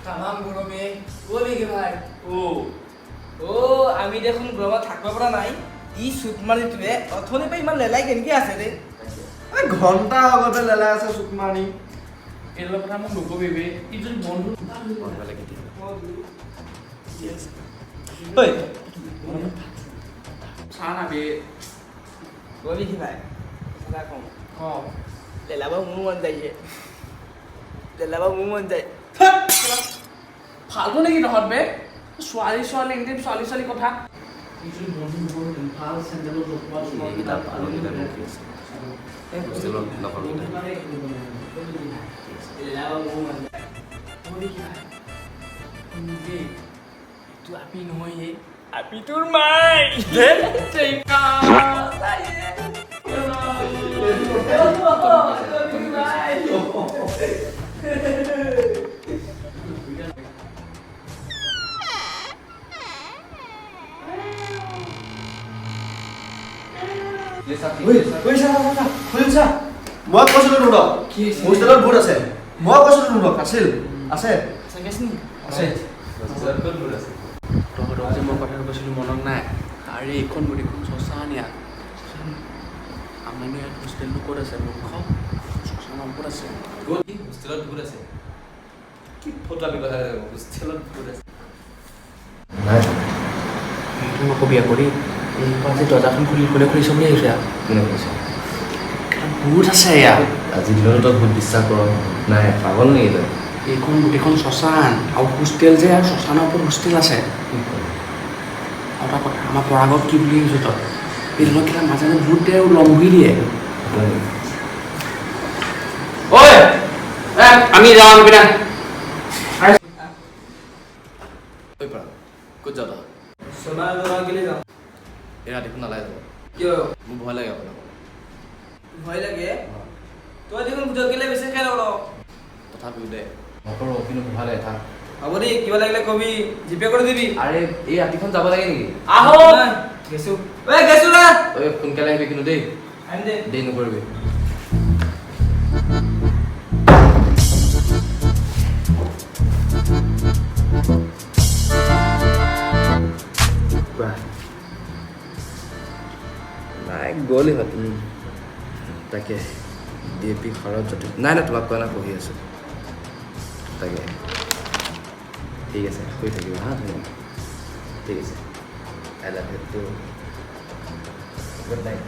তামাম গৰমে। অ' বিকি ভাই। ও। অ' আমি দেখোন গৰমত থাকিব পৰা নাই। ই চুট মাৰিটোৱে অথনিৰ পৰা ইমান লেলাই কেনেকে আছে ৰে? ঘণ্টা আগতে লেলাই আছে চুকমানি। এইবিলাক কথা মোক নকবি বে, ই যদি বন্ধু। ঐ। চা না বে। অ' বিকি ভাই, কথা এটা কওঁ? ক। লেলাব মোৰ মন যায়, লেলাব মোৰ মন যায়। ফাল্টু নেকি তহঁত বে? ছোৱালী ছোৱালী এনি টাইম ছোৱালী ছোৱালী কথা। ই যদি বন্ধু নহ'লহেঁতেন, ভাল চেণ্ডেলত জপোৱা। এইকেইটা ভালকেইটা বকি আছে এই হোষ্টেলত লগৰকেইটা। লেলাব মোৰ মন যায়। অ' বিকি ভাই, নিজে এইটো আপি নহয় হে, আপি তোৰ মাই। টেকা। মই কৈছিলো তহঁতক, হোষ্টেলত ভূত আছে। মই কৈছিলো তহঁতক, আছিল, আছে। আছে। তহঁতক যে মই কথাটো কৈছিলোঁ, মনত নাই? আৰে, এইখন গোটেইখন শ্মশান ইয়াত। আমাৰনো ইয়াত হোষ্টেলটো ক'ত আছে, মূৰ্খ? শ্মশানৰ ওপৰত আছে। কি, হোষ্টেলত ভূত আছে? কি ফটোৱামি কথা কৈছে, হোষ্টেলত ভূত আছে? নাই। সেইটো নকবি আকৌ দেই। এইবাৰ যে দৰ্জাখন খুলি কোনে খুলিছ বুলি আহিছে? কোনে কৈছে? ভূত আছে ইয়াত। আজিৰ দিনতো তই ভূত বিশ্বাস কৰ? নাই, পাগল নেকি তই? এইখন গোটেইখন শ্মশান আৰু হোষ্টেল যে, আৰু শ্মশানৰ ওপৰত হোষ্টেল আছে। আৰু এটা কথা, আমাৰ পৰাগত কি বুলি আহিছ তই? এই ধৰণৰ কিবা মাজে মাজে ভূত দিয়ে আৰু লম্ভি দিয়ে। ঐ, এ, আমি যাওঁ পিনে। ঐ পৰাগ, ক'ত যাওঁ তই? সোণাৰ দোকান কেলে যাওঁ? এই ৰাতিখন নালাগে যাব। কিয়? মোৰ ভয় লাগে অকলে অকলে। ভয় লাগে? তই দেখোন ভূতক কেলে বেছি খেল কৰ। তথাপিও দে, নকৰোঁ, কিন্তু ভয় লাগে, থাক। হ'ব দেই, কিবা লাগিলে কবি, জিপে কৰি দিবি। আৰে, এই ৰাতিখন যাব লাগে নেকি? আহো গেছো, ঐ গেছো না। ঐ, সোনকালে আহিবি কিন্তু দেই। আহিম দে। দেৰি নকৰিবি। কোৱা। নাই, গ'ল ইহঁত। তাকে ডি এ পি ঘৰত যথেষ্ট নাই। নাই, তোমাক কোৱা নাই, পঢ়ি আছোঁ। তাকে, ঠিক আছে, শুই থাকিবা হা তুমি। ঠিক আছে, I love you too, good night.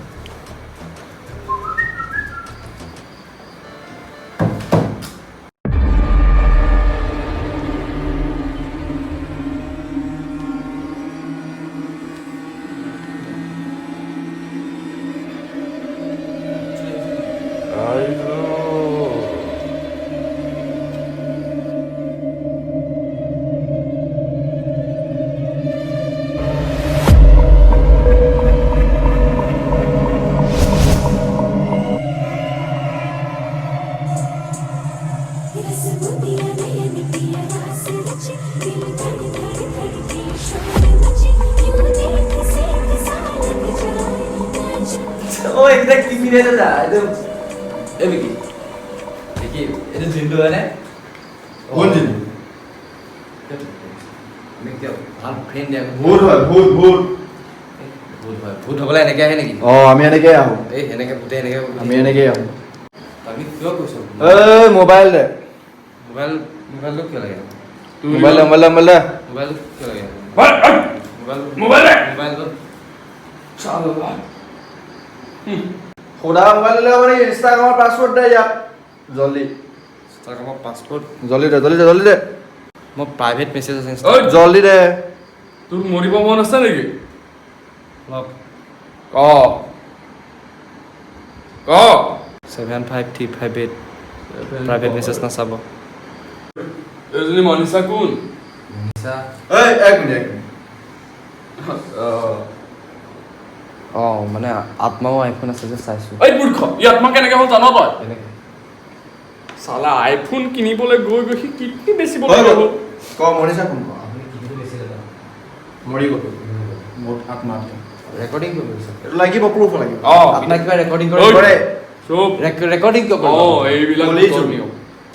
रस बुदिया नयन पिया रास रचे, दिल धड़ धड़ धड़के, शोर मचे, यूं देख से सा लग जाए ना जाने। অ, এইকেইটা কি পিন্ধি আছে যা এইটো। এই বিকি, বিকি, এইটো জিনটো হয়নে? কোন জিনটো? আমি কিয় ভাল ফ্ৰেণ্ড দিয়া। ভূত হয়, ভূত, ভূত। ভূত হয়? ভূত হ'বলৈ এনেকে আহে নেকি? অ, আমি এনেকে আহো। এই সেনেকে ভূতে এনেকে আমি এনেকে আহো। আমি কিয় কৈছো? এই মোবাইল দে। মোবাইল, মোবাইলটো কিয় লাগে? মোবাইল দে, মোবাইল দে, মোবাইল দে। মোবাইলটো কিয় লাগে? মোবাইল। মোবাইল দে। মোবাইলটো। চালা। সোধা মোবাইল দিলে হ'ব নেকি? ইনষ্টাগ্ৰামৰ পাছৱৰ্ড দে ইয়াত জল্দি। ইনষ্টাগ্ৰামৰ পাছৱৰ্ড? জল্দি দে, জল্দি দে, জল্দি দে। মোৰ প্ৰাইভেট মেছেজ আছে। ঐ। জল্দি দে। তোৰ মৰিব মন আছে নেকি? লক। ক, ক। 75358, private message নাচাব। এজনী মনীষা কোন? মনীষা? এই, এক মিনিট, এক মিনিট। অঁ, মানে আত্মাও আইফোন আছে যে, চাইছোঁ। এই মূৰ্খ, ই আত্মা কেনেকে হ'ল জান তই? কেনেকে? চালা, আইফোন কিনিবলৈ গৈ গৈ সি কিডনী বেচিব হৈ লগা গ'ল। হ'ল। ক, মৰিছা কোন, ক। আপুনি কিডনী বেচিলে ন? মৰি গ'ল মোৰ আত্মা। ৰেকৰ্ডিং কিয় কৰিছে? এইটো লাগিব, প্ৰুফ লাগিব। অ। আপোনাক কিবা ৰেকৰ্ডিং ঐ। কৰে? কৰে। চুপ। ৰেকৰ্ডিং কিয় অ। কৰিব? এইবিলাক কলিযুগ। ভূতৰ নিয়ম।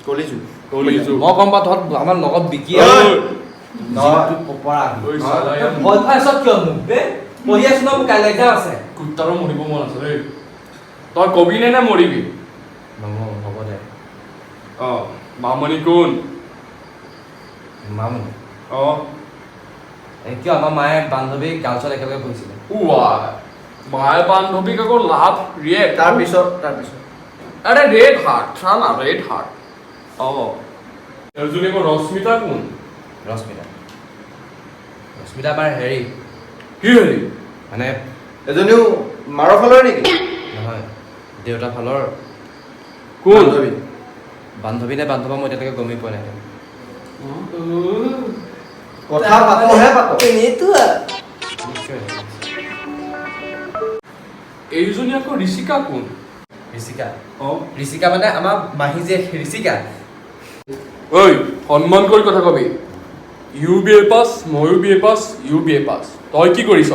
কলিযুগ। কলিযুগ। মই গম পাওঁ তহঁত আমাৰ লগত বিকি ঐ! নহয়। পৰা ঐ চালা ইয়াত ভয় খাই আছ কিয় মোক বে? পঢ়ি আছো ন, মোৰ কাইলৈ এক্সাম আছে। কুত্তাৰো মৰিব মন আছে দেই। তই কবি নে নে মৰিবি? নমৰো, হ'ব দে। অ, মামনি কোন? মামনি? অ। এই কিয়, আমাৰ মায়ে বান্ধৱী গাৰ্লছত একেলগে পঢ়িছিলে। উৱা, মায়ে বান্ধৱীক আকৌ লাভ ৰিয়েক্ট। তাৰপিছত, তাৰপিছত? আৰে ৰেড হাৰ্ট, চালা ৰেড হাৰ্ট। অ, এজনী আকৌ ৰশ্মিতা কোন? ৰশ্মিতা, ৰশ্মিতা আমাৰ হেৰি। কি হেৰি? মানে এজনীও মাৰৰ ফালৰে নেকি? নহয়, দেউতাৰ ফালৰ। কোন? বান্ধৱী। বান্ধৱী নে বান্ধৱা, মই এতিয়ালৈকে গমেই পোৱা নাই। কথা পাতোহে পাত। নিশ্চয়। এইজনী আকৌ ঋষিকা কোন? ঋষিকা? অ। ঋষিকা মানে আমাৰ মাহী যে ঋষিকা। ঐ, সন্মান কৰি কথা কবি। ইউ বি এ পাছ, ময়ো B A pass, U B A পাছ। তই কি কৰিছ?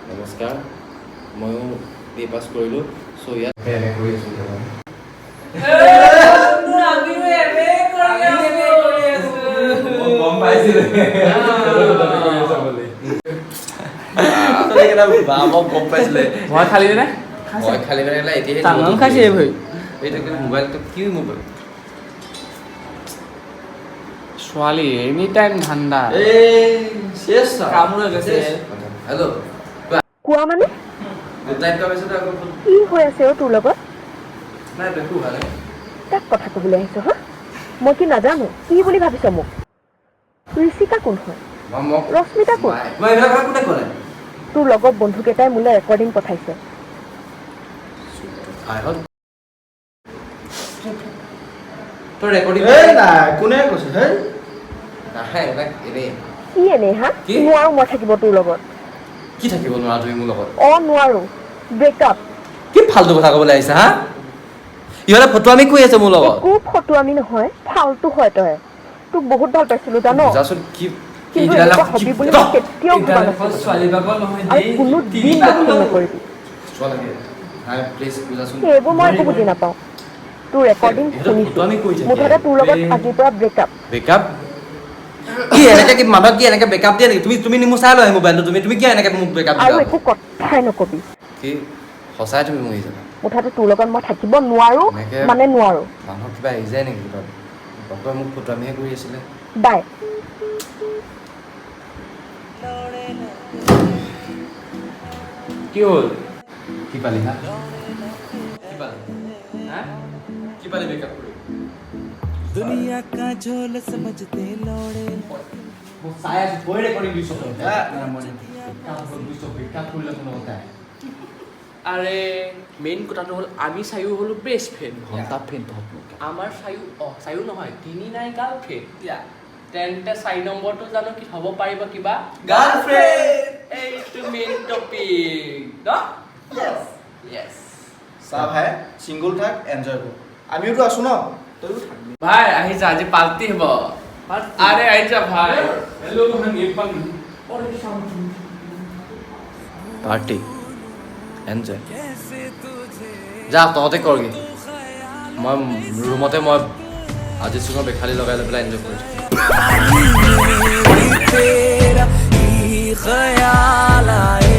নমস্কাৰ, ময়ো বি এ পাছ কৰিলোঁ। চ' ইয়াত এম এ কৰি আছোঁ। আমিও এম এ কৰি আছো। মই গম পাইছিলোঁ। বুলি। মই গম পাইছিলে। ভয় খালি নে? মই খালি মানে এতিয়াহে। টাঙন খাইছে এই ভাই। এইটো মোবাইলটো কি মোবাইল? ছোৱালী এনি টাইম ধান্দা। এই চেচ। কামোৰ গৈছে। হেল্ল'। কোৱা মানে? গুড নাইট কোৱাৰ পিছতে আকৌ ফোন। কি হৈ আছে অ' তোৰ লগত? নাই, একো হোৱা নাই। কাক কথা ক'বলৈ আহিছ হা? মই কি নাজানো? কি বুলি ভাবিছ মোক? ঋষিকা কোন হয়? মই মোক ৰশ্মিতা কোন? মই এইবিলাক কথা কোনে ক'লে? তোৰ লগৰ বন্ধুকেইটাই মোলৈ ৰেকৰ্ডিং পঠাইছে। আইহঁত তই ৰেকৰ্ডিং এই নাই, কোনে কৈছে হেই? নাহে, এইবিলাক এনেই। কি এনেই হা? কি? নোৱাৰো মই থাকিব তোৰ লগত। কি থাকিব নোৱাৰা তুমি মোৰ লগত? অ, নোৱাৰো, ব্ৰেকআপ। কি ফাল্টু কথা ক'বলৈ আহিছা হা? ইহঁতে ফটোৱামি কৰি আছে মোৰ লগত। একো ফটোৱামি নহয়, ফাল্টু হয় তই। তোক বহুত ভাল পাইছিলো, জান? যাচোন কি কিন্তু এনেকুৱা হবি বুলি মই কেতিয়াও ভবা নাছিলো। ছোৱালী পাগল নহয় আৰু দেই। কোনো তিনি দিন পাগল। ফোন নকৰিবি। চোৱা লাগে নাই, প্লিজ বুজাচোন। এইবোৰ মই একো বুজি নাপাওঁ। তোৰ ৰেকৰ্ডিং ইহঁতে শুনিছো। ফটোৱামি কৰি থাকে। মুঠতে তোৰ লগত আজিৰ পৰা ব্ৰেকআপ। ব্ৰেকআপ কি? এনেকে কি মানুহক কি এনেকে ব্ৰেকআপ দিয়ে নেকি? তুমি তুমি মোৰ চাই লোৱা মোবাইলটো। তুমি তুমি কিয় এনেকে মোক ব্ৰেকআপ আৰু দিবা? একো কথাই নকবি। কি সঁচাই তুমি মৰি যাবা? মুঠতে তোৰ লগত মই থাকিব নোৱাৰো। মানে নোৱাৰো। মানুহক কিবা আহি যায় নেকি কিবা? ডক্টৰে মোক ফটোৱামিহে কৰি আছিলে। বাই। কি হ'ল? কি পালি হা? কি পালি? হা? কি পালি ব্ৰেকআপ কৰি? दुनिया का झोल समझते लौड़े। মই চাই আছো, তই ৰেকৰ্ডিং দিছ। তই ব্ৰেকআপ কৰিলে তোৰ লগত তাই। আৰে মেইন কথাটো হ'ল, আমি চায়ো হ'লো বেষ্ট ফ্ৰেণ্ড। ঘণ্টা ফ্ৰেণ্ড তহঁত মোক। আমাৰ চায়ো, অ চায়ো নহয়, তিনি নাই গাৰ্ল ফ্ৰেণ্ড। তেন্তে 4 নম্বৰটো জানো কি হ'ব পাৰিব কিবা? গাৰ্লফ্ৰেণ্ড। এইটো মেইন টপিক ন? য়েছ। চা ভাই, চিংগল থাক, এনজয় কৰ। আমিওতো আছো ন, তইও থাক। ভাই, আহি যা, আজি পাৰ্টি হ'ব। আৰে আহি যা ভাই। হেল্ল'। পাৰ্টি, এনজয়, যা তহঁতে কৰগৈ। মই ৰুমতে মই অৰিজিত সিঙৰ বেখালি লগাই লৈ পেলাই এনজয় কৰিছোঁ। तेरा ही ख्याल आए।